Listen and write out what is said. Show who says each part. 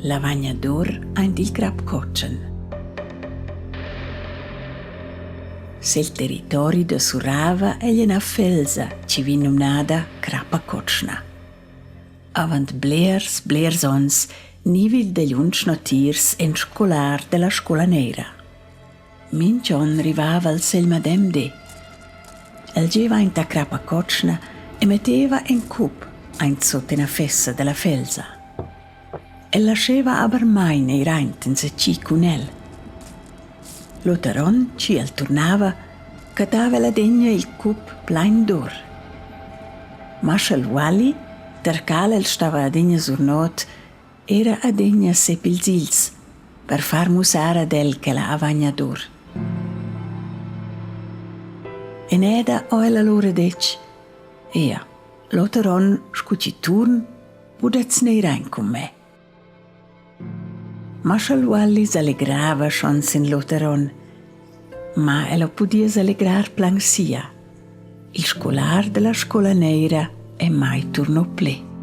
Speaker 1: La vagna d'or aint il crap cotschen. Sil territori da Surava ei ina felsa chi vegn numnada Crappa Cotschna. Avant blers, blers onns gniva il dagliunsch notiers en scolar della scola nera. Minch'on rivava el segl madem di. El gieva aint a Crappa Cotschna e metteva en cup aint sut ina fessa della felsa. El lascheva aber mai neir aint enzatgi cun el. L'oter onn, chi el turnava, cattava el adegna il cup plain d'or. Maschel Wally, der cal el stava adegna sur not, era adegna sep ils ils per far mussar ad el che la avagna d'or. Eneda ho el allura detg: Ea, l'oter onn scu chi turn pudets neir aint cun me. Maschel Walli s'allegrava schon sin l'oter onn, ma el ho pudia s'allegrar plan sia. Il scolar della scola neira è mai turno ple.